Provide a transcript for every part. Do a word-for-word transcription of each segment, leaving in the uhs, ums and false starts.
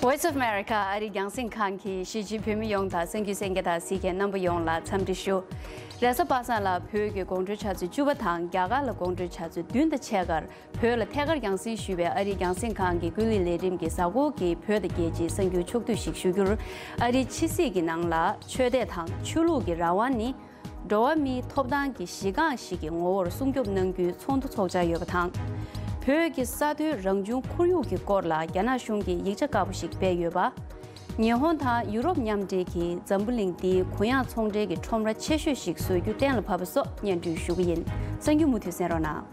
Voice of America ཨ་རིའི་རྒྱང་སྲིང་ཁང་གིས་གཞིས་བྱེས་བོད་མི་ཡོངས་དང་གསར་འགྱུར་གསན་མཁན་དང་གཟིགས་མཁན་རྣམ་པ་ཡོངས་ལ་འཚམས་འདྲི་ཞུ། རེས་གཟའ་པ་སངས་ལ་བོད་ཀྱི་དགོང་དྲོའི་ཆུ་ཚོད་བཅུ་པ་དང་རྒྱ་གར་ལ་དགོང་དྲོའི་ཆུ་ཚོད་བདུན་དང་ཕྱེད་ཀར་བོད་ལ་ཐད་ཀར་རྒྱང་སྲིང་ཞུས་པའི་ཨ་རིའི་རྒྱང་སྲིང་ཁང་གི་ཀུན་གླེང་ལས་རིམ་གྱི་གཟའ་འཁོར་གྱི་བོད་དང་རྒྱལ་སྤྱིའི་གསར་འགྱུར་ཕྱོགས་བསྡུས་ཤིག་ཞུ་རྒྱུར། ཨ་རིའི་ཕྱི་སྲིད་ཀྱི་ནང་ལ་ཆོས་དད་དང་ཆོས་ལུགས་ཀྱི་རང་དབང་ནི། འགྲོ་བ་མིའི་ཐོབ་ཐང་གི་གཞི་རྐང་ཞིག་གི་ངོ་བོར་སྲུང་སྐྱོབ་གནང་རྒྱུའི་ཚོགས་འདུ་འཚོགས་འཆར་ཡོད་པ་དང་། བོད་ཀྱི་ས་མཐོའི་རང་བྱུང་ཁོར་ཡུག་གི་སྐོར་ལ་རྒྱ་ནག་གཞུང་གིས་ཡིག་ཆ་དཀར་པོ་ཞིག་སྤེལ་ཡོད་པ། ཉི་ཧོང་དང་ཡུ་རོབ་མཉམ་འབྲེལ་གྱིས་འཛམ་བུ་གླིང་འདིའི་གུ་ཡངས་ཚོང་འབྲེལ་གྱི་ཁྲོམ་ར་ཆེ་ཤོས་ཤིག་བཟོ་རྒྱུ་གཏན་ལ་ཕབ་པ་སོགས་སྙན་སྒྲོན་ཞུ་གི་ཡིན། གསར་འགྱུར་མུ་མཐུད་གསན་རོགས་གནང་།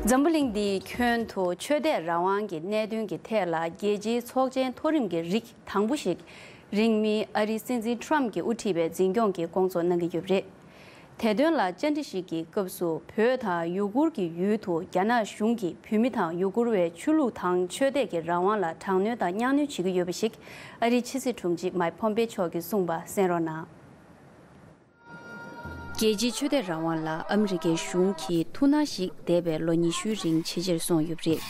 འཛམ་བུ་གླིང་འདིའི་ཁྱོན་དུ་ཆོས་དད་རང་དབང་གི་གནད་དོན་གྱི་ཐད་ལ་རྒྱལ་སྤྱིའི་ཚོགས་ཆེན་མཐོ་རིམ་གྱི་རིགས་དང་པོ་ཞིག་རིང་མིན་ཨ་རིའི་སྲིད་འཛིན་ཊམ་གྱིས་དབུ་ཁྲིད་པའི་འཛིན་སྐྱོང་གིས་སྐོང་ཚོགས་གནང་གི་ཡོད་པ་རེད། དེ་དོན་ལ་བཅར་འདྲི་ཞིག་གི་སྐབས་སུ་བོད་དང་ཡུ་གུར་གྱི་ཡུལ་དུ་རྒྱ་ནག་གཞུང་གིས་བོད་མི་དང་ཡུ་གུར་བའི་ཆོས་ལུགས་དང་ཆོས་དད་ཀྱི་རང་དབང་ལ་དྲག་གནོན་དང་གཉའ་གནོན་བྱེད་ཀྱི་ཡོད་པ་ཞིག་ཨ་རིའི་ཕྱི་སྲིད་དྲུང་ཆེ་མཱིག་ཕོམ་པེ་མཆོག་གིས་གསུངས་པ་གསན་རོགས་གནང་། རྒྱལ་སྤྱིའི་ཆོས་དད་རང་དབང་ལ་ཨ་མི་རི་ཀའི་གཞུང་གིས་ཐུགས་སྣང་ཞིག་འདས་པའི་ལོ་ཉི་ཤུའི་རིང་ཇེ་ཆེར་སོང་ཡོད་པ་རེད།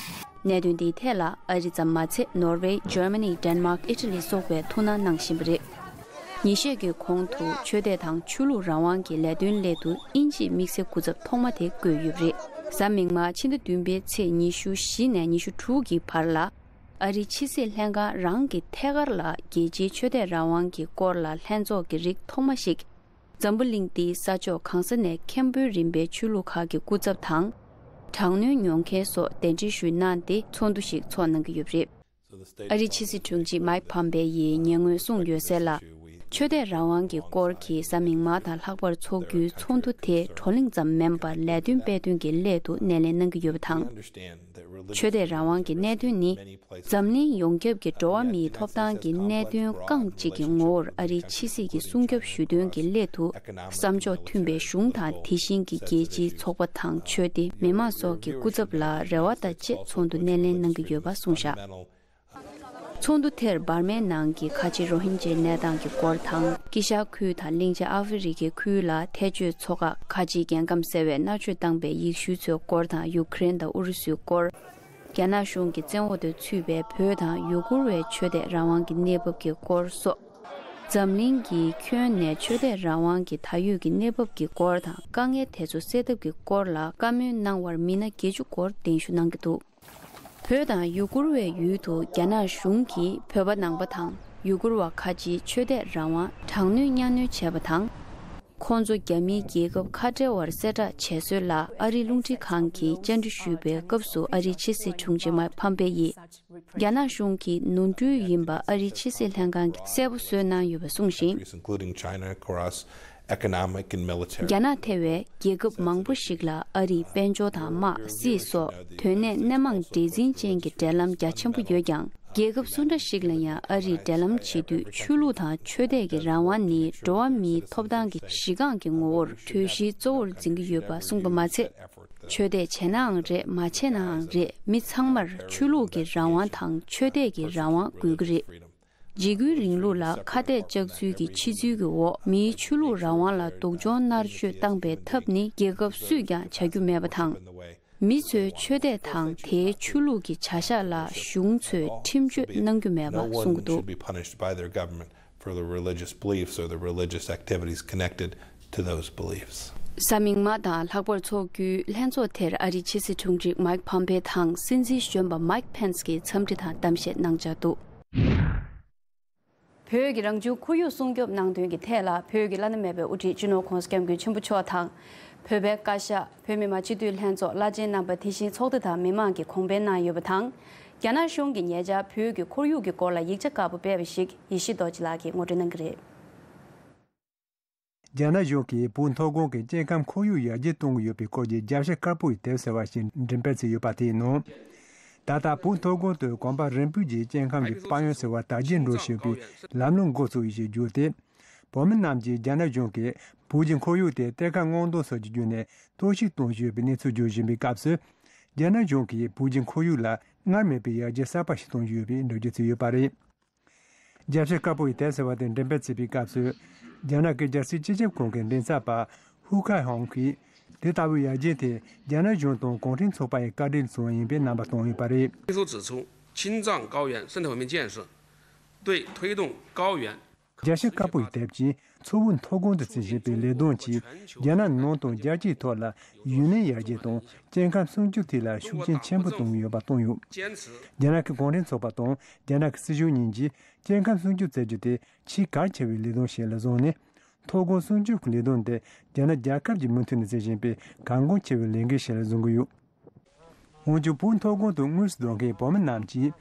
གནད་དོན་འདིའི་ཐད་ལ་ཨ་རི་ཙམ་མ་ཚད་ནོར་ཝེ། ཇར་མ་ནི། ཌེན་མཱག་ཨི་ཊ་ལི་སོགས་པས་ཐུགས་སྣང་གནང་བཞིན་པ་རེད། ཉིན་ཤས་ཀྱི་གོང་དུ་ཆོས་དད་དང་ཆོས་ལུགས་རང་དབང་གི་ལས་དོན་སླད་དུ་དབྱིན་ཇིས་དམིགས་བསལ་སྐུ་ཚབ་ཐོག་མ་དེ་བསྐོས་ཡོད་པ་རེད། གཟའ་མིག་དམར་ཕྱི་ཟླ་བདུན་པའི་ཚེས་ཉི་ཤུ་བཞི་ནས་ཉི་ཤུ་དྲུག་གི་བར་ལ་ཨ་རིའི་ཕྱི་སྲིད་ལྷན་ཁང་རང་གི་ཐད་ཀར་ལ་རྒྱལ་སྤྱིའི་ཆོས་དད་རང་དབང་གི་སྐོར་ལ་ལྷན་ཚོགས་ཀྱི་རིགས་ཐོག་མ་ཞིག་འཛམ་བུ་གླིང་འདིའི་ས་ཕྱོགས་གང་ས་ནས་མཁན་པོའི་རིམ་པའི་ཆོས་ལུགས་ཁག་གི་སྐུ་ཚབ་དང་། དྲག་གནོན་མྱོང་མཁན་སོགས་གདན་འདྲེན་ཞུས་གནང་སྟེ་ཚོགས་འདུ་ཞིག་ཚོགས་གནང་གི་ཡོད་པ་རེད། ཨ་རིའི་ཕྱི་སྲིད་དྲུང་ཆེ་མཱིག་ཕམ་པེ་ཡིས་ཉེ་སྔོན་གསུངས་ཡོད་གསལ་ལ། ཆོས་དད་རང་དབང་གི་སྐོར་གྱི་གཟའ་མིག་དམར་དང་ལྷག་པར་འཚོགས་རྒྱུའི་ཚོགས་འདུ་དེ་བགྲོ་གླེང་ཙམ་མིན་པར་ལས་དོན་སྤེལ་དོན་གྱི་སླད་དུ་སྣེ་ལེན་གནང་གི་ཡོད་པ་དང་། ཆོས་དད་རང་དབང་གི་གནད་དོན་ནི། འཛམ་གླིང་ཡོངས་ཁྱབ་ཀྱི་འགྲོ་བ་མིའི་ཐོབ་ཐང་གི་གནད་དོན་རྐང་གཅིག་གི་ངོ་བོར་ཨ་རིའི་ཕྱི་སྲིད་ཀྱི་སྲུང་སྐྱོབ་ཞུ་དོན་གྱི་སླད་དུ། བསམ་ཕྱོགས་མཐུན་པའི་གཞུང་དང་དེ་བཞིན་གྱི་རྒྱལ་སྤྱིའི་ཚོགས་པ་དང་ཆོས་སྡེ་མི་མང་སོགས་ཀྱི་སྐུ་ཚབ་ལ་རེ་བ་དང་བཅས་ཚོགས་འདུ་སྣེ་ལེན་གནང་གི་ཡོད་པ་གསུངས་བཞག་ཚོགས་འདུ་དེར་འབར་མའི་ནང་གི་ཁ་ཆེ་རོ་ཧིན་ཇའི་གནས་སྟངས་ཀྱི་སྐོར་དང་། དཀྱིལ་ཤར་ཁུལ་དང་གླིང་ཆེན་ཨ་ཧྥེ་རི་ཁའི་ཁུལ་ལ་ཐེ་བྱུས་ཚོགས་ཁག་ཁ་ཆེའི་རྒྱལ་ཁམས་ཟེར་བའི་མནར་གཅོད་བཏང་པའི་ཡེ་ཤུའི་ཚོའི་སྐོར་དང་ཡུ་ཀེ་རེན་དང་ཨུ་རུ་སུའི་སྐོར། རྒྱ་ནག་གཞུང་གི་བཙན་འོག་ཏུ་ཚུད་པའི་བོད་དང་ཡུ་གུར་བའི་ཆོས་དད་རང་དབང་གི་གནས་བབ་ཀྱི་སྐོར་སོགས། འཛམ་གླིང་གི་ཁྱོན་ནས་ཆོས་དད་རང་དབང་གི་ད་ཡོད་ཀྱི་གནས་བབ་ཀྱི་སྐོར་དང་དཀའ་ངལ་དེ་ཚོ་སེལ་ཐབས་ཀྱི་སྐོར་ལ་བཀའ་མོལ་གནང་བར་མི་སྣ་བརྒྱད་ཅུ་སྐོར་གདན་ཞུ་གནང་གི་འདུག་བོད་དང་ཡུ་གུར་བའི་ཡུལ་དུ་རྒྱ་ནག་གཞུང་གིས་བོད་པ་ནང་པ་དང་ཡུ་གུར་བ་ཁ་ཆེའི་ཆོས་དད་རང་དབང་དྲག་གནོན་གཉའ་གནོན་བྱས་པ་དང་། ཁོང་ཚོ་རྒྱ་མིའི་རྒྱལ་ཁབ་ཁ་བྲལ་བར་གསལ་བསྒྲགས་བྱས་སྲོལ་ལ་ཨ་རིའི་རླུང་འཕྲིན་ཁང་གིས་བཅར་འདྲི་ཞུས་པའི་སྐབས་སུ་ཨ་རིའི་ཕྱི་སྲིད་དྲུང་ཆེ་མཱིག་ཕམ་པེ་ཡིས། རྒྱ་ནག་གཞུང་གིས་ནོར་འཁྲུལ་ཡིན་པ་ཨ་རིའི་ཕྱི་སྲིད་ལྷན་ཁང་གིས་གསལ་པོ་བཟོས་གནང་ཡོད་པ་གསུངས་ཤིང་། Including China, across economic and military. རྒྱ་ནག་ཐེ་བའི་རྒྱལ་ཁབ་མང་པོ་ཞིག་ལ་ཨ་རིས་དཔལ་འབྱོར་དང་དམག་སྲིད་སོགས་དོན་གནད་སྣེ་མང་འདྲེས་འཛིན་ཅན་གྱི་འབྲེལ་ལམ་རྒྱ་ཆེན་པོ་ཡོད་ཀྱང་། རྒྱལ་ཁབ་སུ་འདྲ་ཞིག་ལ་ཡང་ཨ་རིས་འབྲེལ་ལམ་བྱེད་དུས་ཆོས་ལུགས་དང་ཆོས་དད་ཀྱི་རང་དབང་ནི་འགྲོ་བ་མིའི་ཐོབ་ཐང་གི་གཞི་རྐང་གི་ངོ་བོར་གྲོས་གཞིའི་གཙོ་བོར་འཛིན་གྱི་ཡོད་པ་གསུངས་པ་མ་ཚད། ཆོས་དད་བྱས་ནའང་རེད། མ་བྱས་ནའང་རེད། མི་ཚང་མར་ཆོས་ལུགས་ཀྱི་རང་དབང་དང་ཆོས་དད་ཀྱི་རང་དབང་དགོས་ཀྱི་རེད། འཇིགས་སྐུལ་རིང་ལུགས་ལ་ཁ་གཏད་གཅོག་ཚུལ་གྱི་ཕྱི་ཚུལ་གྱི་འོག་མིའི་ཆོས་ལུགས་རང་དབང་ལ་སྡུག་སྦྱོང་མནར་གཅོད་བཏང་པའི་ཐབས་ནི་རྒྱལ་ཁབ་སུས་ཀྱང་བྱ་རྒྱུ་མེད་པ་དང་། མི་ཚོའི་ཆོས་དད་དང་དེའི་ཆོས་ལུགས་ཀྱི་བྱ་གཞག་ལ་གཞུང་ཚོས་ཁྲིམས་གཅོད་གནང་རྒྱུ་མེད་པ་གསུངས་འདུག No one should be punished by their government for the religious beliefs or the religious activities connected to those beliefs. གཟའ་མིག་དམར་དང་ལྷག་པར་འཚོགས་རྒྱུའི་ལྷན་ཚོགས་དེར་ཨ་རིའི་ཕྱི་སྲིད་དྲུང་ཆེ་མཱིག་ཕམ་པེ་དང་སྲིད་འཛིན་གཞོན་པ་མཱིག་ཕེན་སི་གིས་འཚམས་འདྲི་དང་གཏམ་བཤད་གནང་འཆར་འདུག་བོད་ཀྱི་རང་བྱུང་ཁོར་ཡུག་སྲུང་སྐྱོབ་གནང་དོན་གྱི་ཐད་ལ་བོད་ཀྱི་བླ་ན་མེད་པའི་དབུ་ཁྲིད་སྤྱི་ནོར་༧གོང་ས་༧སྐྱབས་མགོན་ཆེན་པོ་མཆོག་དང་། བོད་པའི་བཀའ་ཤག་བོད་མི་མང་སྤྱི་འཐུས་ལྷན་ཚོགས་བླ་ཆེན་རྣམ་པ། དེ་བཞིན་ཚོགས་སྡེ་དང་མི་མང་གིས་གོང་སྤེལ་གནང་ཡོད་པ་དང་། རྒྱ་ནག་གཞུང་གིས་ཉེ་ཆར་བོད་ཀྱི་ཁོར་ཡུག་གི་སྐོར་ལ་ཡིག་ཆ་དཀར་པོ་སྤེལ་བ་ཞིག་ཡེ་ཤེས་རྡོ་རྗེ་ལགས་ཀྱིས་ངོ་སྤྲོད་གནང་གི་རེད། རྒྱ་ནག་གཞུང་གིས་བོད་མཐོ་སྒང་གི་སྐྱེ་ཁམས་ཁོར་ཡུག་ཡར་རྒྱས་གཏོང་གི་ཡོད་པའི་སྐོར་གྱི་རྒྱབ་ཤ་དཀར་པོ་ཡི་དེབ་ཟེར་བ་ཞིག་འགྲེམས་སྤེལ་བྱས་ཡོད་པ་དེའི་ནང་། ད་ལྟ་བོད་མཐོ་སྒང་དུ་གོམ་པ་རིམ་སྤོས་ཀྱིས་སྐྱེ་ཁམས་ཀྱི་དཔལ་ཡོན་ཟེར་བ་དར་རྒྱས་འགྲོ་བཞིན་པའི་ལམ་ལྷོང་འགོ་ཚུགས་ཡོད་ཅེས་བརྗོད་དེ། བོད་མི་རྣམས་ཀྱིས་རྒྱ་ནག་གཞུང་གིས་བོད་ཀྱི་ཁོར་ཡུག་དེ་གཏེར་ཁ་སྔོག་འདོན་སོགས་ཀྱི་བརྒྱུད་ནས་གཏོར་བཤིག་གཏོང་བཞིན་ཡོད་པའི་གནས་ཚུལ་བརྗོད་བཞིན་པའི་སྐབས་སུ། རྒྱ་ནག་གཞུང་གིས་བོད་ཀྱི་ཁོར་ཡུག་ལ་སྔར་མེད་པའི་ཡར་རྒྱས་གསར་པ་ཞིག་གཏོང་བཞིན་ཡོད་པའི་འགྲེལ་བརྗོད་བྱས་ཡོད་པ་རེད། རྒྱབ་ཤ་དཀར་པོ་ཡི་དེབ་ཟེར་བ་དེ་འགྲེམས་སྤེལ་བྱས་པའི་སྐབས་སུ། རྒྱ་ནག་གི་རྒྱལ་སྲིད་སྤྱི་ཁྱབ་ཁང་གི་མགྲིན་ཚབ་པ་ ཧུ་ཁ་ཧོང་གིས། དེ་ལྟ་བུའི་ཡར་རྒྱས་དེ་རྒྱ་ནག་གཞུང་དང་གུང་ཁྲན་ཚོགས་པ་ཡི་བཀའ་དྲིན་སོགས་ཡིན་པའི་རྣམ་པ་བསྟན་ཡོད་པ་རེད། 提出指出，青藏高原生态文明建设对推动高原 རྒྱལ་སྤྱི་བཀའ་པོད་ཀྱི་དེབ་ཀྱིས་མཚོ་བོད་མཐོ་སྒང་དུ་བརྩི་བཞིན་པའི་ལས་དོན་གྱིས་རྒྱ་ནག་ནང་དང་རྒྱལ་སྤྱིའི་ཐོག་ལ་ཡུན་ནན་ཡར་རྒྱས་དང་སྐྱེ་ཁམས་སྲུང་སྐྱོབ་ཐད་ལ་ཤུགས་རྐྱེན་ཆེན་པོ་གཏོང་གི་ཡོད་པ་བསྟན་ཡོད། རྒྱ་ནག་གི་གུང་ཁྲན་ཚོགས་པ་དང་རྒྱ་ནག་གི་སྲིད་གཞུང་གཉིས་ཀྱིས་སྐྱེ་ཁམས་སྲུང་སྐྱོབ་ཟེར་རྒྱུ་དེ་ཆེས་གལ་ཆེ་བའི་ལས་དོན་ཞིག་ལ་བཟུང་ནས། མཐོ་སྒང་སྲུང་སྐྱོབ་ཀྱི་ལས་དོན་དེ་རྒྱ་ནག་རྒྱལ་ཁབ་ཀྱིས་མུ་མཐུད་ནས་བྱེད་བཞིན་པའི་གལ་འགངས་ཆེ་བའི་ལས་འགན་ཞིག་ལ་བཟུང་གི་ཡོད། འོན་ཀྱང་བོད་མཐོ་སྒང་དུ་དངོས་སུ་སྡོད་མཁན་བོད་མི་རྣམས་ཀྱིས།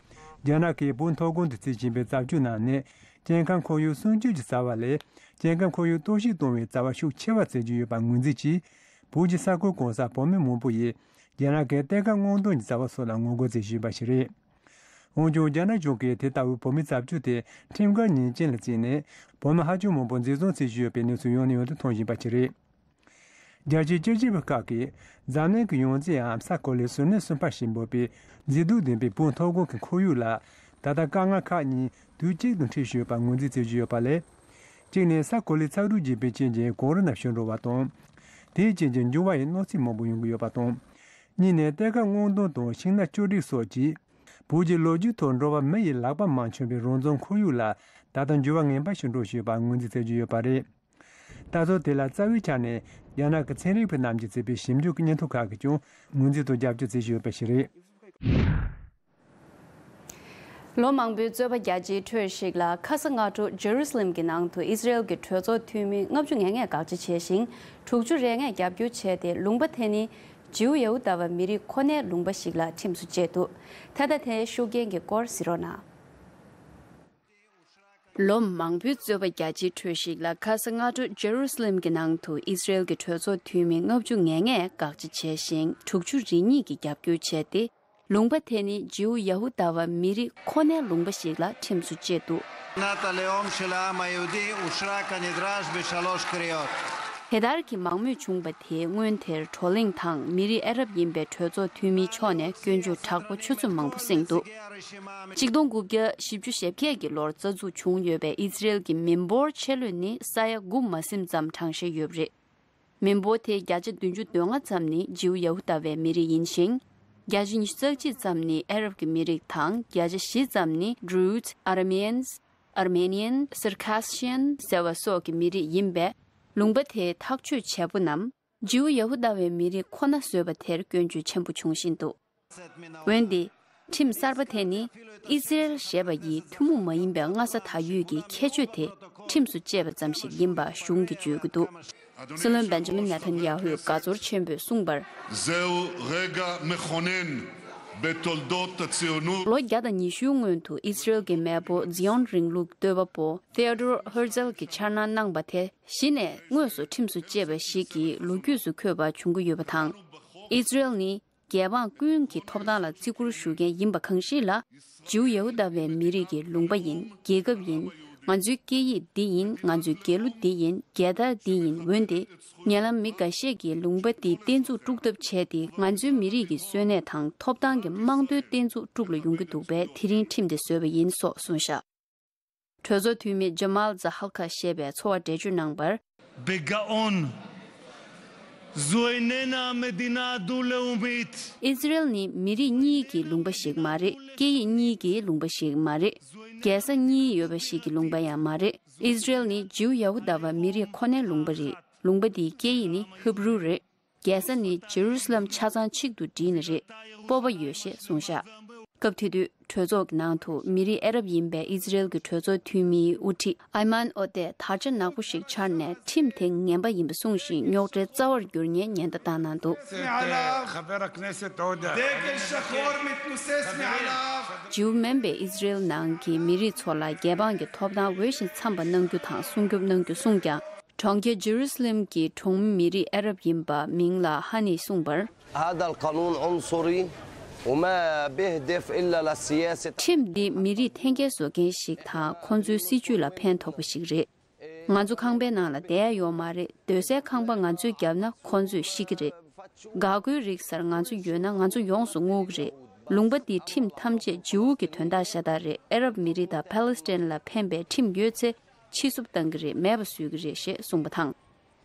རྒྱ་ནག་གིས་བོད་མཐོ་སྒང་དུ་བརྩིས་ཕྱིན་པའི་རྩ་ཆུ་ནང་ནས་སྐྱེ་ཁམས་ཁོར་ཡུག་སྲུང་སྐྱོབ་ཀྱི་རྩ་བ་ལས། སྐྱེ་ཁམས་ཁོར་ཡུག་གཏོར་བཤིག་གཏོང་བའི་རྩ་བ་ཤུགས་ཆེ་བ་བརྩི་རྒྱུ་ཡོད་པ་ངོས་འཛིན་གྱིས། བོད་ཀྱི་ས་ཁུལ་གང་སར་བོད་མི་མང་པོ་ཡིས། རྒྱ་ནག་གིས་གཏེར་ཁ་སྔོག་འདོན་གྱི་རྩ་བ་སོགས་ལ་ངོ་རྒོལ་བྱེད་བཞིན་པ་ཞིག་རེད། འོན་ཀྱང་། རྒྱ་ནག་གཞུང་གིས་དེ་ལྟ་བུའི་བོད་མིའི་རྩ་ཆུ་དེ་ཁྲིམས་འགལ་ཉེས་ཅན་ལ་བརྩིས་ནས། བོད་མི་ཧ་ཅང་མང་པོ་འཛིན་བཟུང་བྱེད་བཞིན་ཡོད་པའི་གནས་ཚུལ་ཡང་ནས་ཡང་དུ་མཐོང་བཞིན་པ་ཞིག་རེད། རྒྱལ་སྤྱིའི་སྤྱི་ཁྱབ་ཁག་གིས་འཛམ་གླིང་གི་ཡང་རྩེའམ་ས་གོ་ལའི་ཟུར་སྣོན་གསུམ་པ་ཞེས་འབོད་པའི་མཛེས་སྡུག་ལྡན་པའི་བོད་མཐོ་སྒང་གི་ཁོར་ཡུག་ལ། ད་ལྟ་དཀའ་ངལ་ཁག་གཉིས་དུས་གཅིག་ཏུ་འཕྲད་བཞིན་ཡོད་པ་ངོས་འཛིན་བྱེད་བཞིན་ཡོད་པ་ལས། གཅིག་ནས་ས་གོ་ལའི་ཚ་དྲོད་རྒྱས་པའི་རྐྱེན་གྱིས་གངས་རི་རྣམས་ཞུ་འགྲོ་བ་དང་། དེའི་རྐྱེན་གྱིས་འབྱུང་བ་ཡི་གནོད་འཚེ་མང་པོ་ཡོང་གི་ཡོད་པ་དང་། གཉིས་ནས་གཏེར་ཁ་སྔོག་འདོན་དང་ཤིང་ནགས་གཅོད་འབྲེག་སོགས་ཀྱིས། བོད་ཀྱི་ལོ་རྒྱུས་ཐོག་འགྲོ་བ་མི་ཡི་ལག་པ་མ་བྱུང་བའི་རང་བཙན་ཁོར་ཡུག་ལ་ད་ལྟ་འགྱུར་བ་ངན་པ་ཞིག་འགྲོ་བཞིན་ཡོད་པ་ངོས་འཛིན་བྱེད་ཀྱི་ཡོད་པ་རེད། ད་གཟོད་དེ་ལ་རྩ་བའི་ཆ་ནས་རྒྱ་ནག་གི་ཚན་རིག་པ་རྣམས་ཀྱིས་བྱས་པའི་ཞིབ་འཇུག་གི་སྙན་ཐོ་ཁག་གིས་ཀྱང་ངོས་འཛིན་དང་རྒྱབ་སྐྱོར་བྱེད་བཞིན་ཡོད་པ་ཞིག་རེད། ལོ་མང་པོའི་རྩོད་པ་རྒྱག་རྗེས་འཕྲོས་ཤིག་ལ། ཁ་ས་སྔ་དྲོ་ཇེ་རུ་སི་ལེམ་གྱི་ནང་དུ་ཨི་སི་རེལ་གྱི་གྲོས་ཚོགས་འཐུས་མི་ལྔ་བཅུ་ང་ལྔས་དགག་བྱ་བྱས་ཤིང་། དྲུག་ཅུ་རེ་ལྔས་རྒྱབ་སྐྱོར་བྱས་ཏེ། ལུང་པ་དེ་ནི་ཇིའུ་ཡ་ཧུ་དཱ་བ་མི་རིགས་ཁོ་ནའི་ལུང་པ་ཞིག་ལ་ཁྲིམས་སུ་བཅད་འདུག་ད་ལྟ་དེའི་ཤུགས་རྐྱེན་གྱི་སྐོར་གཟིགས་རོགས་གནང་། ལོ་མང་པོའི་རྩོད་པ་རྒྱག་རྗེས་འཕྲོས་ཤིག་ལ། ཁ་ས་སྔ་དྲོ་ཇེ་རུ་སི་ལེམ་གྱི་ནང་དུ་ཨི་སི་རེལ་གྱི་གྲོས་ཚོགས་འཐུས་མི་ལྔ་བཅུ་ང་ལྔས་དགག་བྱ་བྱས་ཤིང་། དྲུག་ཅུ་རེ་གཉིས་ཀྱིས་རྒྱབ་སྐྱོར་བྱས་ཏེ། ལུང་པ་དེ་ནི་ཇིའུ་ཡ་ཧུ་དཱ་བ་མི་རིགས་ཁོ་ནའི་ལུང་པ་ཞིག་ལ་ཁྲིམས་སུ་བཅད་འདུག מדינת הלאום של העם היהודי אושרה כנדרש בשלוש קריאות. དེ་ལྟར་གྱི་མང་མོས་བྱུང་བ་དེ། སྔོན་དེར་བགྲོ་གླེང་དང་མི་རིགས་ཨ་རབ་ཡིན་པའི་གྲོས་ཚོགས་འཐུས་མིའི་ཕྱོགས་ནས་སྐྱོན་བརྗོད་དྲག་པོ་ཆུ་ཚོད་མང་པོ་བསྲིངས་འདུག་གཅིག་སྟོང་དགུ་བརྒྱ་བཞི་བཅུ་ཞེ་བརྒྱད་ཀྱི་ལོར་རྩ་འཛུགས་བྱུང་ཡོད་པའི་ཨི་ཛི་རེལ་གྱི་མི་འབོར་ཆེ་ལོས་ནི་ས་ཡ་དགུ་མ་ཟིན་ཙམ་གྲངས་བཤད་ཡོད་པ་རེད། མི་འབོར་དེའི་བརྒྱ་ཆ་བདུན་ཅུ་དོན་ལྔ་ཙམ་ནི་ཇིའུ་ཡ་ཧུ་དཱ་བའི་མི་རིགས་ཡིན་ཞིང་། བརྒྱ་ཆ་ཉི་ཤུ་རྩ་གཅིག་ཙམ་ནི་ཨ་རབ་ཀྱི་མི་རིགས་དང་། བརྒྱ་ཆ་བཞི་ཙམ་ནི་Druze, Armenians, Armenian, Circassian ཟེར་བ་སོགས་ཀྱི་མི་རིགས་ཡིན་པས། ལུང་པ་དེའི་ཐག་གཅོད་བྱེད་པོ་རྣམས་ཇིའུ་ཡ་ཧུ་དཱ་བའི་མི་རིགས་ཁོ་ན་བཟོས་པ་དེར་སྐྱོན་བརྗོད་ཆེན་པོ་བྱུང་བཞིན་འདུག་འོན་ཏེ། ཁྲིམས་གསར་པ་དེ་ནི་ཨི་ཛི་རེལ་ཞེས་པ་ཡི་ཐུན་མོང་མ་ཡིན་པའི་སྔ་ས་ད་ཡོད་ཀྱི་ཁྱད་ཆོས་དེ་ཁྲིམས་སུ་བཅད་པ་ཙམ་ཞིག་ཡིན་པ་གཞུང་གིས་བརྗོད་ཀྱི་འདུག་སྲིད་བློན་བེན་ཇ་མིན་ནེ་ཐན་ཡ་ཧུས་དགའ་ཚོར་ཆེན་པོས་གསུངས་པར། זהו་רגע מכונן בתולדות הציונות. ལོ་བརྒྱ་དང་ཉི་ཤུའི་སྔོན་དུ་ཨི་ཛི་རེལ་གྱི་མེས་པོ་ཛི་ཡོན་རིང་ལུགས་གཏོད་པ་པོ་Theodore Herzl གྱིས་འཆར་སྣང་གནང་བ་དེ་གཞི་ནས་དངོས་སུ་ཁྲིམས་སུ་བཅད་པ་ཞིག་གི་ལོ་རྒྱུས་སུ་འཁོད་པ་བྱུང་གི་ཡོད་པ་དང་། ཨི་ཛི་རེལ་ནི། རྒྱལ་འབངས་ཀུན་གྱི་ཐོབ་ཐང་ལ་བརྩི་བཀུར་ཞུ་མཁན་ཡིན་པ་གང་ཞིག་ལ། ཇིའུ་ཡ་ཧུ་དཱ་བའི་མི་རིགས་ཀྱི་ལུང་པ་ཡིན། རྒྱལ་ཁབ་ཡིན། ང་ཚོའི་སྐད་ཡིག་འདི་ཡིན། ང་ཚོའི་རྒྱལ་གླུ་འདི་ཡིན། རྒྱལ་དར་འདི་ཡིན། འོན་ཏེ། ཉེ་ལམ་མི་འགའ་ཤས་ཀྱིས་ལུང་པ་འདི་བརྟན་འཛུགས་དཀྲུག་ཐབས་བྱས་ཏེ། ང་ཚོའི་མི་རིགས་ཀྱི་གསོན་གནས་དང་ཐོབ་ཐང་གི་རྨང་རྡོའི་བརྟན་འཛུགས་དཀྲུག་ལ་ཡོང་གི་འདུག་པས། དེ་རིང་ཁྲིམས་དེ་བཟོས་པ་ཡིན། སོགས་གསུངས་བཞག་གྲོས་ཚོགས་འཐུས་མི་ཇ་མཱལ་ཛ་ཧལ་ཁ་ཞེས་པས་ཚོར་བ་འགྲེལ་བརྗོད་གནང་བར། בגאון. זו איננה מדינה דו-לאומית. ཨི་ཛི་རེལ་ནི་མི་རིགས་གཉིས་ཀྱི་ལུང་པ་ཞིག་མ་རེད། སྐད་ཡིག་གཉིས་ཀྱི་ལུང་པ་ཞིག་མ་རེད། རྒྱལ་ས་གཉིས་ཡོད་པ་ཞིག་གི་ལུང་པ་ཡང་མ་རེད། ཨི་ཛི་རེལ་ནི་ཇིའུ་ཡ་ཧུ་དཱ་བ་མི་རིགས་ཁོ་ནའི་ལུང་པ་རེད། ལུང་པ་འདིའི་སྐད་ཡིག་ནི་ཧིབ་རུ་རེད། རྒྱལ་ས་ནི་ཇེ་རུ་སི་ལམ་ཆ་ཚང་གཅིག་ཏུ་བསྒྲིལ་ནི་རེད། སྤོབས་པ་ཡོད་ཞེས་གསུངས་བཞག་སྐབས་དེ་དུས་གྲོས་ཚོགས་ཀྱི་ནང་དུ་མི་རིགས་ཨ་རབ་ཡིན་པའི་ཨི་ཛི་རེལ་གྱི་གྲོས་ཚོགས་འཐུས་མིའི་དབུ་ཁྲིད་ཨའི་མན་ཨོ་ཏེ་དར་ཆ་ནག་པོ་ཞིག་འཕྱར་ནས་ཁྲིམས་དེ་ངན་པ་ཡིན་པ་གསུངས་ཤིང་རྙོག་དྲའི་རྩ་བར་གྱུར་ཉེན་ཉེན་བརྡ་བཏང་གནང་འདུག་ཇིའུ་མིན་པའི་ཨི་ཛི་རེལ་ནང་གི་མི་རིགས་ཚོ་ལ་རྒྱལ་འབངས་ཀྱི་ཐོབ་ཐང་འོས་ཤིང་འཚམ་པ་གནང་རྒྱུ་དང་སྲུང་སྐྱོབ་གནང་རྒྱུ་གསུངས་ཀྱང་། གྲོང་ཁྱེར་ཇེ་རུ་སི་ལེམ་གྱི་གྲོང་མི་མི་རིགས་ཨ་རབ་ཡིན་པ་མིང་ལ་ཧ་ནི་གསུངས་པར། هذا القانون عنصري وما بيهدف إلا للسياسة. ཁྲིམས་འདི་མི་རིགས་འཐེན་འཁྱེར་བཟོ་མཁན་ཞིག་དང་ཁོ་ཚོའི་སྲིད་ཇུས་ལ་ཕན་ཐོགས་པ་ཞིག་རེད། ང་ཚོ་ཁང་པའི་ནང་ལ་བསྡད་ཡ་ཡོད་མ་རེད། སྡོད་སའི་ཁང་པ་ང་ཚོས་བརྒྱབ་ན་ཁོ་ཚོས་བཤིག་གི་རེད། འགག་སྒོའི་རིགས་སར་ང་ཚོ་ཡོད་ན་ང་ཚོ་ཡོངས་སུ་བསྔོག་གི་རེད། ལུང་པ་འདིའི་ཁྲིམས་ཐམས་ཅད་ཇིའུ་གི་དོན་དག་ཤ་སྟག་རེད། ཨ་རབ་མི་རིགས་དང་ཕ་ལེ་སི་ཐན་ལ་ཕན་པའི་ཁྲིམས་ཡོད་ཚེ་ཕྱིས་བསུབ་བཏང་གི་རེད། མེད་པ་བཟོས་ཀྱི་རེད་ཞེས་གསུངས་པ་དང་།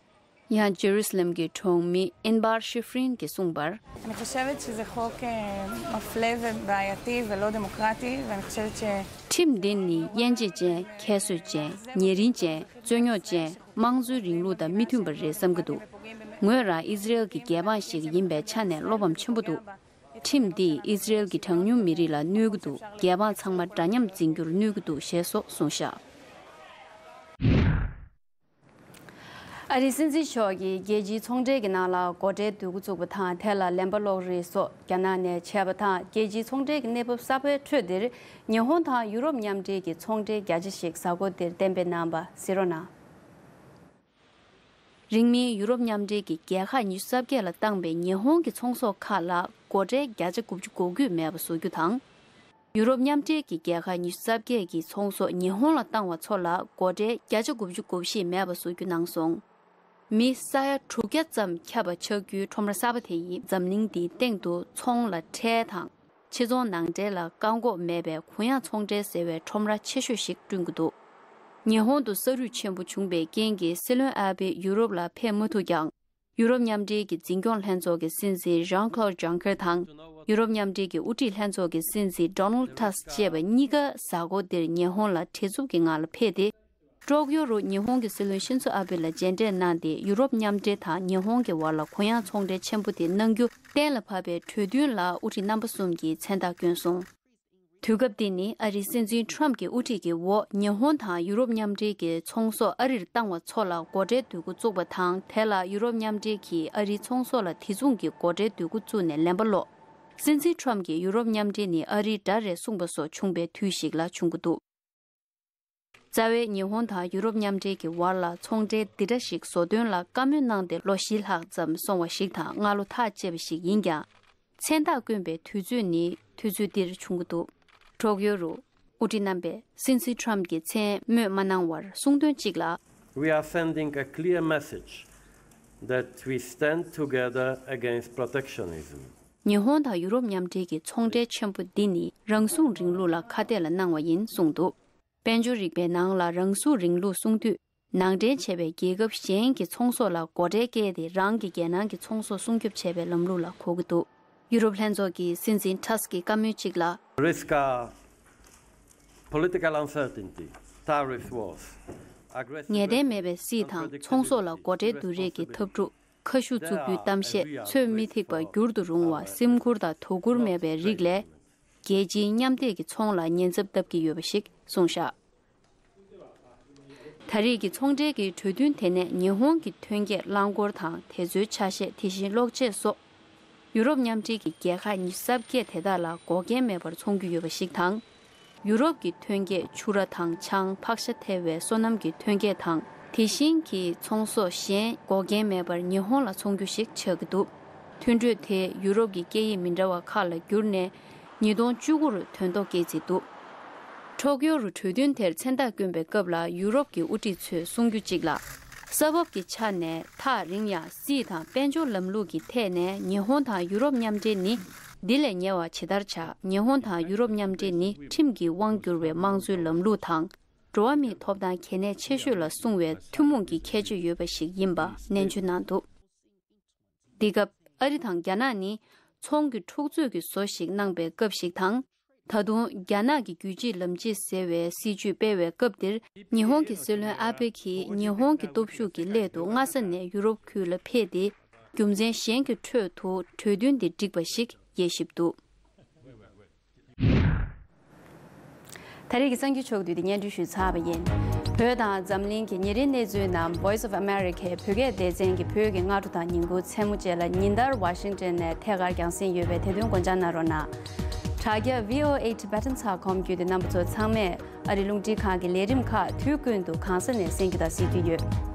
ཡང་ཇེ་རུ་སི་ལེམ་གྱི་གྲོང་མི་ཨིན་བར་ཤི་ཧྥྲིན་གྱིས་གསུངས་པར། אני חושבת שזה חוק אה, מפלה ובעייתי ולא דמוקרטי, ואני חושבת ש... ཁྲིམས་འདི་ནི་དབྱེ་འབྱེད་ཅན། ཁྱད་གསོད་ཅན། ཉེ་རིང་ཅན། རྩོད་རྙོག་ཅན། དམངས་གཙོའི་རིང་ལུགས་དང་མི་མཐུན་པ་རེད་བསམ་གྱི་འདུག་ངོས་རང་ཨི་ཟི་རེལ་གྱི་རྒྱལ་འབངས་ཤིག་ཡིན་པའི་ཆ་ནས་བློ་ཕམ་ཆེན་པོ་འདུག་ཁྲིམས་འདིས་ཨི་ཟི་རེལ་གྱི་གྲངས་ཉུང་མི་རིགས་ལ་གནོད་ཀྱི་འདུག་རྒྱལ་འབངས་ཚང་མ་འདྲ་མཉམ་འཛིན་རྒྱུར་གནོད་ཀྱི་འདུག་ཞེས་སོགས་གསུངས་བཞག་ཨ་རིའི་སྲིད་འཛིན་མཆོག་གིས་རྒྱལ་སྤྱིའི་ཚོང་འབྲེལ་གྱི་ནང་ལ་སྒོ་ཁྲལ་བསྡུ་འགོ་བཙུགས་པ་དང་། དེ་ལ་ལན་པ་སློག་རེས་སོགས་རྒྱ་ནག་ནས་བྱས་པ་དང་། རྒྱལ་སྤྱིའི་ཚོང་འབྲེལ་གྱི་གནས་བབ་གསར་པའི་ཁྲོད་འདིར། ཉི་ཧོང་དང་ཡུ་རོབ་མཉམ་འབྲེལ་གྱི་ཚོང་འབྲེལ་བརྒྱ་ཆ་ཞིག་གཟའ་འཁོར་འདིར་གཏན་འབེབས་གནང་བ་གཟིགས་རོགས་གནང་། རིང་མིན་ཡུ་རོབ་མཉམ་འབྲེལ་གྱི་རྒྱལ་ཁག་ཉི་ཤུ་རྩ་བརྒྱད་ལ་བཏང་པའི་ཉི་ཧོང་གི་ཚོང་ཟོག་ཁག་ལ་སྒོ་ཁྲལ་བརྒྱ་ཆ་དགུ་བཅུ་གོ་དགུ་མེད་པ་བཟོ་རྒྱུ་དང་། ཡུ་རོབ་མཉམ་འབྲེལ་གྱི་རྒྱལ་ཁག་ཉི་ཤུ་རྩ་བརྒྱད་ཀྱི་ཚོང་ཟོག་ཉི་ཧོང་ལ་བཏང་བ་ཚོ་ལ་སྒོ་ཁྲལ་བརྒྱ་ཆ་དགུ་བཅུ་གོ་བཞི་མེད་པ་བཟོ་རྒྱུ་གནང་སོང་། མི་ས་ཡ་དྲུག་བརྒྱ་ཙམ་ཁྱབ་པ་ཆགས་རྒྱུའི་ཁྲོམ་ར་གསར་པ་དེ་ཡིས་འཛམ་གླིང་འདིའི་སྟེང་དུ་ཚོང་ལ་ཁྲལ་དང་། ཕྱིར་ཚོང་ནང་འདྲེན་ལ་བཀག་འགོག་མེད་པའི་གུ་ཡངས་ཚོང་འབྲེལ་ཟེར་བའི་ཁྲོམ་ར་ཆེ་ཤོས་ཤིག་བསྐྲུན་གྱི་འདུག་ཉི་ཧོང་དུ་ས་རུད་ཆེན་པོ་བྱུང་བའི་རྐྱེན་གྱིས་སྲིད་བློན་ཨ་བྷེ་ཡུ་རོབ་ལ་ཕེབས་མ་ཐུབ་ཀྱང་། ཡུ་རོབ་མཉམ་འབྲེལ་གྱི་འཛིན་སྐྱོང་ལྷན་ཚོགས་ཀྱི་སྲིད་འཛིན་ཇང་ཁ་ལོར་ཇང་ཁར་དང་། ཡུ་རོབ་མཉམ་འབྲེལ་གྱི་དབུ་ཁྲིད་ལྷན་ཚོགས་ཀྱི་སྲིད་འཛིན་ཌོ་ནལ་ཊ་སི་བཅས་པ་གཉིས་ཀ་གཟའ་འཁོར་འདིར་ཉི་ཧོང་ལ་བྲེལ་འཚུབ་ཀྱི་ངང་ལ་ཕེབས་ཏེ། ཀྲོག་ཡོ་རུ་ཉི་ཧོང་གི་སྲིད་བློན་ཤིན་ཛོ་ཨ་བྷེ་ལ་མཇལ་འཕྲད་གནང་སྟེ། ཡུ་རོབ་མཉམ་འབྲེལ་དང་ཉི་ཧོང་གི་བར་ལ་གུ་ཡངས་ཚོང་འབྲེལ་ཆེན་པོ་དེ་གནང་རྒྱུ་གཏན་ལ་ཕབ་པའི་གྲོས་མཐུན་ལ་དབུ་ཁྲིད་རྣམ་པ་གསུམ་གྱིས་མཚན་རྟགས་བསྐྱོན་སོང་། དུས་སྐབས་འདི་ནི་ཨ་རིའི་སྲིད་འཛིན་ཊྲམ་གྱི་དབུ་ཁྲིད་ཀྱི་འོག་ཉི་ཧོང་དང་ཡུ་རོབ་མཉམ་འབྲེལ་གྱི་ཚོང་ཟོག་ཨ་རིར་བཏང་བ་ཚོ་ལ་སྒོ་ཁྲལ་བསྡུ་འགོ་བཙུགས་པ་དང་། དེ་ལ་ཡུ་རོབ་མཉམ་འབྲེལ་གྱིས་ཨ་རིའི་ཚོང་ཟོག་ལ་དེ་མཚུངས་ཀྱི་སྒོ་ཁྲལ་བསྡུ་འགོ་བཙུགས་ནས་ལན་པ་སློག་སྲིད་འཛིན་ཊྲམ་གྱིས་ཡུ་རོབ་མཉམ་འབྲེལ་ནི་ཨ་རིའི་དགྲ་རེད་གསུངས་པ་སོགས་བྱུང་བའི་དུས་ཤིག་ལ་བྱུང་གི་འདུག་རྩ་བའི་ཉི་ཧོང་དང་ཡུ་རོབ་མཉམ་འབྲེལ་གྱི་བར་ལ་ཚོང་འབྲེལ་འདི་འདྲ་ཞིག་བཟོ་དོན་ལ་བཀའ་མོལ་གནང་སྟེ་ལོ་བཞི་ལྷག་ཙམ་སོང་བ་ཞིག་དང་། སྔ་ལོ་ཐག་བཅད་པ་ཞིག་ཡིན་ཀྱང་། མཚན་རྟགས་བསྐྱོན་པའི་དུས་ཚོད་ནི་དུས་ཚོད་འདིར་བྱུང་གི་འདུག་ཀྲོག་ཡོ་རུ་དབུ་ཁྲིད་རྣམ་པས་སྲིད་འཛིན་ཊྲམ་གྱི་མཚན་སྨོས་མ་གནང་བར་གསུངས་དོན་གཅིག་ལ། We are sending a clear message that we stand together against protectionism. ཉི་ཧོང་དང་ཡུ་རོབ་མཉམ་འབྲེལ་གྱི་ཚོང་འབྲེལ་ཆེན་པོ་འདི་ནི་རང་སྲུང་རིང་ལུགས་ལ་ཁ་གཏད་ལ་གནང་བ་ཡིན་གསུངས་འདུག་དཔལ་འབྱོར་རིག་པའི་ནང་ལ་རང་སྲུང་རིང་ལུགས་གསུང་དུས། ནང་འདྲེན་བྱས་པའི་རྒྱལ་ཁབ་གཞན་གྱི་ཚོང་ཟོག་ལ་སྒོ་ཁྲལ་བཀལ་ཏེ། རང་གི་རྒྱལ་ནང་གི་ཚོང་ཟོག་སྲུང་སྐྱོབ་བྱས་པའི་ལམ་ལུགས་ལ་གོ་གི་འདུག་ཡུ་རོབ་ལྷན་ཚོགས་ཀྱི་སྲིད་འཛིན་ཊ་སི་ཀྱི་བཀའ་མོལ་གཅིག་ལ། Risk are political uncertainty, tariff wars, aggressive ངེས་གཏན་མེད་པའི་སྲིད་དང་ཚོང་ཟོག་ལ་སྒོ་ཁྲལ་བསྡུ་རེས་ཀྱི་འཐབ་འཁྲུག་ཁ་ཤུགས་བཙུགས་རྒྱུའི་གཏམ་བཤད། ཚོད་མི་ཐིག་པ་འགྱུར་དུ་རུང་བ། སེམས་ཁུར་དང་དོ་ཁུར་མེད་པའི་རིགས་ལས། རྒྱལ་སྤྱིའི་མཉམ་སྡེབ་ཀྱི་ཚོང་ལ་ཉེན་ཚབས་བཏབ་ཀྱི་ཡོད་པ་ཞིག་གསུངས་བཞག་ད་རེས་ཀྱི་ཚོང་འབྲེལ་གྱི་གྲོས་མཐུན་དེ་ནས་ཉི་ཧོང་གི་ཐོན་སྐྱེད་རླངས་འཁོར་དང་དེ་ཚོའི་ཆ་ཤས། དེ་བཞིན་གློག་ཆས་སོགས། ཡུ་རོབ་མཉམ་འབྲེལ་གྱི་རྒྱལ་ཁག་ཉི་ཤུ་རྩ་བརྒྱད་དེ་དག་ལ་འགོག་རྐྱེན་མེད་པར་འཚོང་རྒྱུ་ཡོད་པ་ཞིག་དང་། ཡུ་རོབ་ཀྱི་ཐོན་སྐྱེད་ཆུ་ར་དང་ཆང་། ཕག་ཤ་ཐེ་བའི་སོ་ནམ་གྱི་ཐོན་སྐྱེད་དང་། དེ་བཞིན་གྱི་ཚོང་ཟོག་གཞན་འགོག་རྐྱེན་མེད་པར་ཉི་ཧོང་ལ་འཚོང་རྒྱུ་ཞིག་ཆགས་ཀྱི་འདུག་མཐུན་གྲོས་དེས་ཡུ་རོབ་ཀྱི་སྐད་ཡིག་མི་འདྲ་བ་ཁག་ལ་བསྒྱུར་ནས། ཉིས་སྟོང་བཅུ་དགུ་རུ་དོན་ཐོ་སྐྱེལ་རྩིས་འདུག་ཀྲོག་ཡོ་རུ་གྲོས་མཐུན་དེར་མཚན་རྟགས་བསྐྱོན་པའི་སྐབས་ལ་ཡུ་རོབ་ཀྱི་དབུ་ཁྲིད་ཚོས་གསུང་རྒྱུ་གཅིག་ལ། ས་བབ་ཀྱི་ཆ་ནས་ཐག་རིང་ཡང་། སྲིད་དང་དཔལ་འབྱོར་ལམ་ལུགས་ཀྱི་ཐད་ནས་ཉི་ཧོང་དང་ཡུ་རོབ་མཉམ་འབྲེལ་ནི་འདི་ལས་ཉེ་བ་ཇི་ལྟར་ཆགས། ཉི་ཧོང་དང་ཡུ་རོབ་མཉམ་འབྲེལ་ནི་ཁྲིམས་ཀྱི་དབང་བསྒྱུར་བའི་དམངས་གཙོའི་ལམ་ལུགས་དང་། འགྲོ་བ་མིའི་ཐོབ་ཐང་གལ་གནད་ཆེ་ཤོས་ལ་སྲུང་བའི་ཐུན་མོང་གི་ཁྱད་ཆོས་ཡོད་པ་ཞིག་ཡིན་པ་ནན་བརྗོད་གནང་འདུག་འདི་སྐབས་ཨ་རི་དང་རྒྱ་ནག་ནི་ཚོང་གི་འཁྲུག་རྩོད་ཀྱི་བཟོ་ཞིག་གནང་པའི་སྐབས་ཤིག་དང་། ད་དུང་རྒྱ་ནག་གི་རྒྱུད་གཅིག་ལམ་གཅིག་ཟེར་བའི་སྲིད་ཇུས་སྤེལ་བའི་སྐབས་འདིར། ཉི་ཧོང་གི་སྲིད་བློན་ཨ་བྷེ་གིས་ཉི་ཧོང་གི་སྟོབས་ཤུགས་ཀྱི་སླད་དུ་སྔ་ས་ནས་ཡུ་རོབ་ཁུལ་ལ་ཕེབས་ཏེ། རྒྱུ་མཚན་གཞན་གྱི་ཁྲོད་དུ་གྲོས་མཐུན་འདི་བསྒྲིགས་པ་ཞིག་དབྱེ་ཞིབ་འདུག་ད་རེས་ཀྱི་གསར་འགྱུར་ཕྱོགས་བསྡུས་དེ་སྙན་སྒྲོན་ཞུས་ཚར་བ་ཡིན། བོད་དང་འཛམ་གླིང་གི་ཉིན་རེའི་གནས་ཚུལ་རྣམས་Voice of Americaའི་བོད་སྐད་སྡེ་ཚན་གྱི་བོད་ཀྱི་སྔ་དྲོ་དང་ཉིན་གུང་མཚན་མོ་བཅས་ལ་ཉིན་ལྟར་ཝ་ཤིང་ཊོན་ནས་ཐད་ཀར་རྒྱང་སྲིང་ཡོད་པས་དེ་དོན་སྐོར་སྦྱང་གནང་རོགས་གནང་། དྲ་རྒྱ་V O A Tibetan ཚགས་ཁོམ་བརྒྱུད་དེ་རྣམ་པ་ཚོ་ཚང་མས་ཨ་རིའི་རླུང་འཕྲིན་ཁང་གི་ལས་རིམ་ཁག་དུས་ཀུན་ཏུ་གང་ས་ནས་གསན་རྒྱུ་དང་གཟིགས་རྒྱུ་ཡོད།